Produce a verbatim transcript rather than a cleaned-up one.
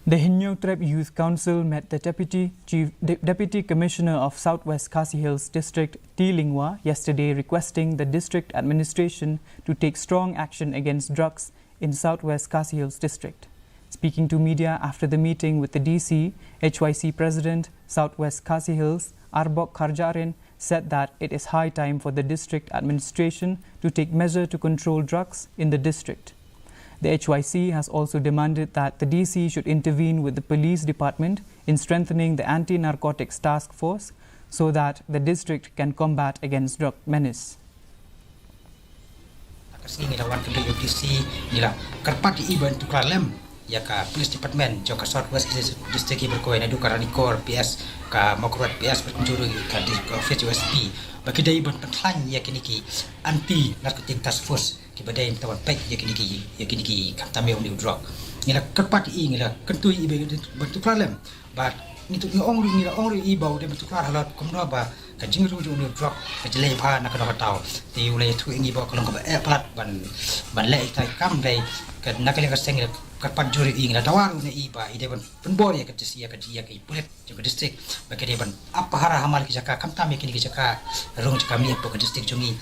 The Hynñiewtrep Youth Council met the Deputy Chief, De- Deputy Commissioner of Southwest Khasi Hills District, T. Lyngwa, yesterday, requesting the district administration to take strong action against drugs in Southwest Khasi Hills District. Speaking to media after the meeting with the D C, H Y C President, Southwest Khasi Hills, Arbok Kharjahrin, said that it is high time for the district administration to take measure to control drugs in the district. The H Y C has also demanded that the D C should intervene with the police department in strengthening the anti-narcotics task force so that the district can combat against drug menace. Ka sngi ngi la wan ka B U T C, ngi la kyrpad ïa i ban tuklar lem ïa ka police department jong ka Southwest District, ïa ba kawei naduh ka Ranikor P S, ka Mawkyrwat P S, bad kumjuh ruh ka dis-, ka office U S P, ba ki dei ban pynkhlaiñ ïa kine ki anti narcotic task force kiba dei ban peit ïa kine ki, ïa kine ki khamtam ïa une u drug. Ngi la kyrpad ïa i, ngi la kyntu ïa i ban tuklar lem. Bad ngi tu, ngi ong ruh, ngi la ong ruh ïa i ba u dei ban tuklar halor kumno ba ka jingrung jong une u drug ka jlei bha na kano ka daw. Te u la ïathuh ïa ngi ba ka long kaba eh palat ban, ban leh ïa ka kam. Dei ka, na ka liang ka seng ngi la kyrpad jur ïa i, ngi la dawa ruh na i ba i dei ban pynbor ïa ka dis-, ïa ka, ïa ka pulit jong ka district ba ka dei ban ap pahara hamal ki jaka, khamtam ïa kine ki jaka rung jaka mih hapoh ka district jong ngi.